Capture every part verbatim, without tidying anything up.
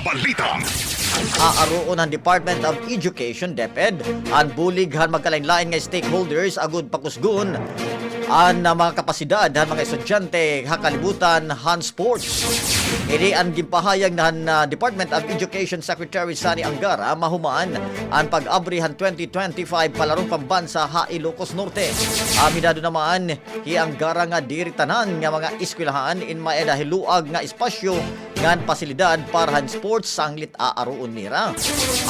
Balita. Aaruon han Department of Education, DepEd, an bulig han magkalain-lain nga stakeholders agod pakusgon an, ah, mga kapasidad han mga estudyante ha kalibutan han sports. Ini an ginpahayag han, ah, Department of Education Secretary Sonny Angara mahuman an pag-abri han twenty twenty-five Palarong Pambansa ha Ilocos Norte. Aminado naman hi Angara nga diri tanan nga mga eskwelahan in may-ada hiluag nga espasyo ngan pasilidad para han sports sanglit aaruon nira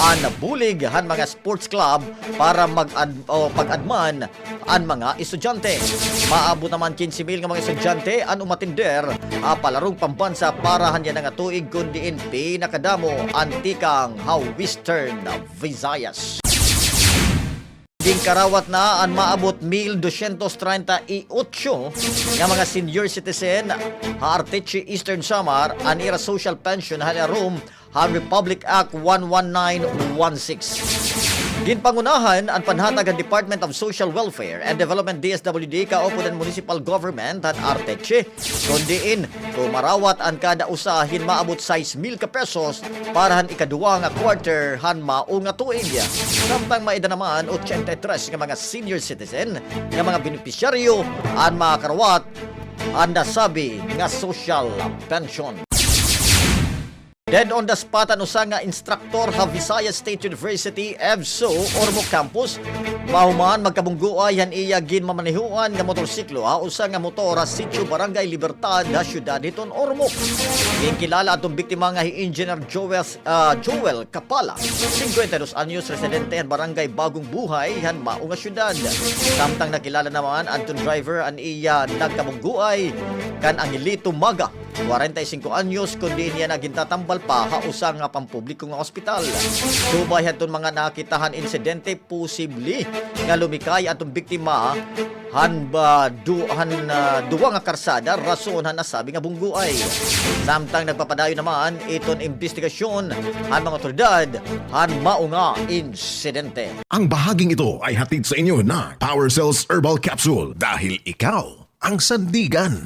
an bulig han mga sports club para mag-ad-, o pag-adman an mga estudyante. Maabot naman kinse mil nga mga estudyante an umatender ha Palarong Pambansa para han yana nga tuig, kon diin pinakadamo an tikang ha Western Visayas. Ginkarawat na an maabot mil dosyentos treinta y ocho nga mga senior citizen ha Arteche, Eastern Samar, an ira social pension ha ilarom han Republic Act one one nine one six. Ginpangunahan an panhatag han Department of Social Welfare and Development, D S W D, kaupod han Municipal Government han Arteche, kon diin kumarawat an kada usa hin maabot sais mil ka pesos para han ikaduha nga quarter han mao nga tuig. Samtang may-ada naman ochenta y tres nga mga senior citizen nga mga benepisyaryo an makarawat an nasabi nga social pension. Dead on the spot an usa nga instructor ha Visayas State University, EVSU, Ormoc Campus, mahuman magkabunggoay han iya ginmamanehoan nga motorsiklo ha usa nga motor ha Sitio Barangay Libertad ha siyudad hiton Ormoc. Ginkilala adton biktima nga hi Engineer Joel, ah, Joel Kapala, singkwenta y dos anyos, residente han Barangay Bagong Buhay han mao nga siyudad. Samtang nakilala naman adton driver an iya nagkabunggoay kan Angelito Maga, kwarenta y singko anyos, kon diin yana gintatambal pa ha usa nga pampubliko nga ospital. Subay hadton mga nakakita han insidente, posible nga lumikay adton biktima han ba-, du-, han, ah, duwa nga karsada rason han nasabi nga bunggoay. Samtang nagpapadayon naman iton imbestigasyon han mga awtoridad han mao nga insidente. Ang bahaging ito ay hatid sa inyo ng Power Cells Herbal Capsule, dahil ikaw ang sandigan.